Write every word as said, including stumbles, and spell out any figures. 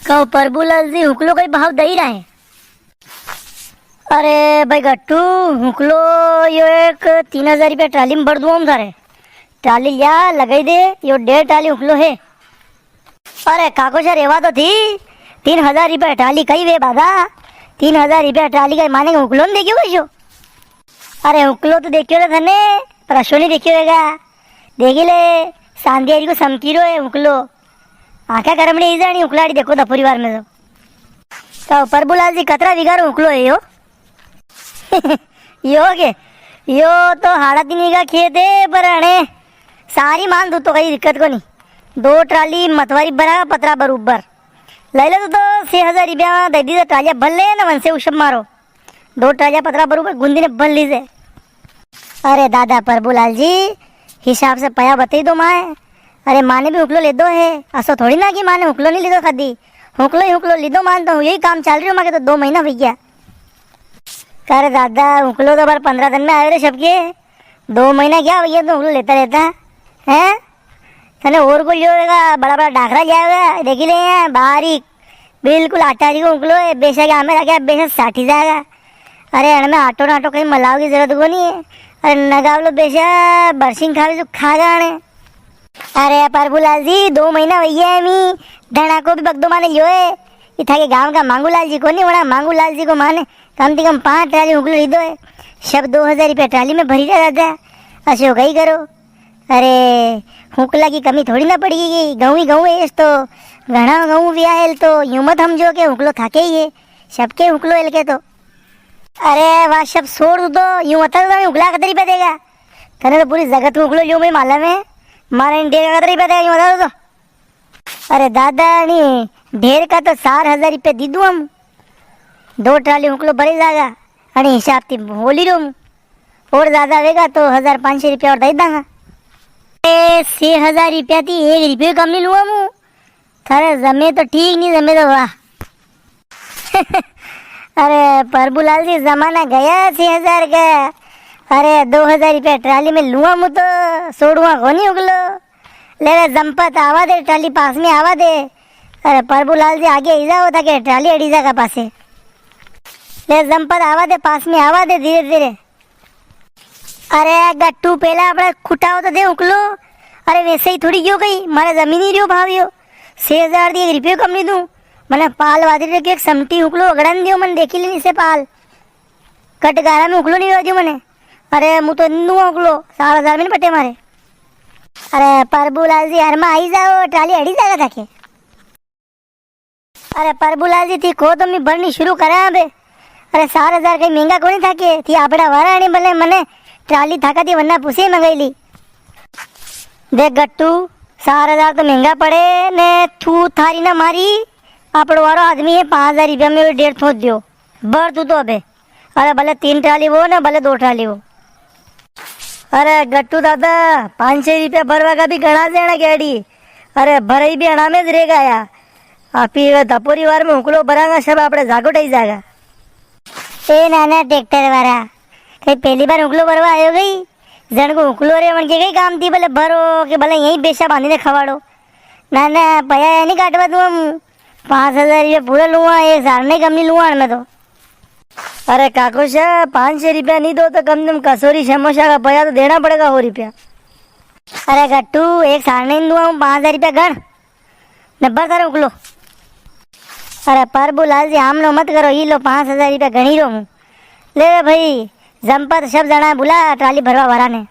कहो प्रभुलाल जी, हुकलो कई भाव दई रहा है? अरे भाई गट्टू, हुकलो यो एक तीन हजार रुपया ट्राली में भर दूं हम थारे। ट्राली लिया, लगाई दे, यो डेढ़ ट्राली हुकलो है। अरे काको सा, रेवा तो थी, तीन हजार रुपया ट्राली कई वे दादा, तीन हजार रुपया ट्राली का माने हुकलो नी देखियो कई सो? अरे हुकलो तो देखियो रे थने, पर असो नी देखियो वेगा। देखी ले, सांधियारी को समकीरो है हुकलो। आंखा करमणी ही जाणी हुकलाड़ी देखो तो परिवार में तो। तो प्रभुलाल जी, कतरा वीघा रो हुकलो है यो? यो के, यो तो हाड़ा तीन वीघा खेत है, पर अणे सारी मान दू तो कई दिक्कत कोनी। दो ट्राली मतवारी भरा, पतरा बरूबर। ले ले तू तो छह हजार रुपया दे दी तो ट्रालिया भर ले ना, वंसे उशब मारो। दो ट्रालिया पतरा बरूबर गुंदी ने भर लीजे। अरे दादा प्रभुलाल जी, हिसाब से पया बताई दो माए। अरे माने भी हुकलो लीदो है, असो थोड़ी ना कि माने हुकलो नी लीदो कदी। हुकलो ही हुकलो लीदो माने तो, यही काम चाल रियो माके तो दो महीना वई गया। अरे दादा, हुकलो तो बार पन्द्रह दिन में आयो रे सबके, दो महीना क्या वई गया तो हुकलो लेता रहता है? तने और को लियो होगा, बड़ा बड़ा डाखरा लिया होगा, देखी ले यहाँ, बारीक, बिल्कुल आटा री को हुकलो है, बेशक हमें रखे, बेशक साठी जाएगा। अरे, अणमें आटो नाटो कई मलाव की जरूरत कोनी है। अरे, नगावलो बेशक बरसिंग खावे जो खागा अणे। अरे, प्रभुलाल जी, दो महीना वई गया है मी, धना को भी बगदो माने लियो है। ये थाके गांव का मांगूलाल जी कोनी, वणा मांगूलाल जी को माने कम से कम पांच ट्राली हुकलो लीदो है। सब दो हजार रुपया ट्राली में भरी रहा दादा, असो कई करो। अरे, हुकला की कमी थोड़ी ना पड़ेगी, गऊं ही गऊं है इस तो, घणा गऊं भी आयल तो, यूं मत समझो के हुकलो थाके ही है, सबके हुकलो एलके तो। अरे, वा सब छोड़ दू तो, यूं बता दो, हुकला कतरी पे देगा? तने तो पूरी जगत हुकलो लियो, मैं मालूम है, मारे इन डेढ़ कतरी पे देगा, यूं बता दो तो। अरे दादा, नी, ढेर का तो चार हजार रुपया दी दूं हम, दो ट्राली हुकलो भरी जागा, अरे हिसाब ती बोली रो हूँ। और ज्यादा वेगा तो हजार पाँच सौ रुपया और दई दांगा। ए, छह हजार रुपया थी एक रुपयो कम नी लूंगा मु। थारे जमे तो ठीक, नी जमे तो वाह। अरे प्रभुलाल जी, जमाना गया छह हजार का। अरे दो हजार रुपया ट्राली में लूंगा मु तो, छोड़ूंगा कोनी हुकलो। ले रे जमपत आवा दे, ट्राली पास में आवा दे। अरे प्रभुलाल जी, आगे ही जाओ ताकि ट्राली अड़ी जागा पासे। ले जमपत आवा दे, पास में आवा दे धीरे धीरे। अरे गट्टू, पेला आपणे खुटाव तो दे हुकलो। अरे वैसे ही थोड़ी गयो कई, मारे जमी नी रियो भाव यो। छह हजार दी एक रुपयो कम नी दूं। मने पाल वादरी रखी एक समटी हुकलो अगड़न दियो, मने देखी लेनी से पाल। कटगारा में हुकलो नी दियो मने। अरे मु तो नी दूं हुकलो, चार हजार में नी पटे मारे। अरे प्रभुलाल जी, हर में आई जाओ, ट्राली अड़ी जागा थाके। अरे प्रभुलाल जी, थी को तो मी भरनी शुरू करा अबे। अरे चार हजार कई महंगा कोनी थाके, थी आपड़ा वारा आनी भले, मने ट्राली थाका थी वरना पुसे मंगाई ली। देख गट्टू, चार हजार तो महंगा पड़े ने, थू थारी ना मारी, आपड़ो वारो आदमी है, पाँच हजार रुपया में डेढ़ थोक दियो, भर तू तो अबे। अरे भले तीन ट्राली वो ना, भले दो ट्राली वो। अरे गट्टू दादा, पाँच सौ रुपया भरवा का भी घणा देना गेड़ी। अरे भरई भी अणा में ज रेगा या। आपी वे दपोरी वार में हुकलो भरांगा, सब आपड़े जागो टई जागा। ए नाना ट्रैक्टर वारा, कई पेली बार हुकलो भरवा आयो कई? जण को हुकलो रे, मन के कई काम थी, भले भरो के भले यहीं बेशा बांधी ने खवाड़ो। ना, ना, पया या नी काटवा दूं हम। पाँच हजार रुपया पूरा लूंगा, एक सारने कम नी लूंगा मैं तो। अरे काको सा, पाँच सौ रुपया नी दो तो कम से कम कसोरी समोसा का पया तो देना पड़ेगा, हो रुपया। अरे गट्टू, एक सारने नी दूंगा हूँ, पाँच हजार रुपया गण। ने भर थारे हुकलो। अरे प्रभुलाल जी, आमनो मत करो, ई लो पाँच हजार रुपया गणी रो हूँ। ले रे भाई, जमपत सब जणा बुला ट्राली भरवा वारा ने।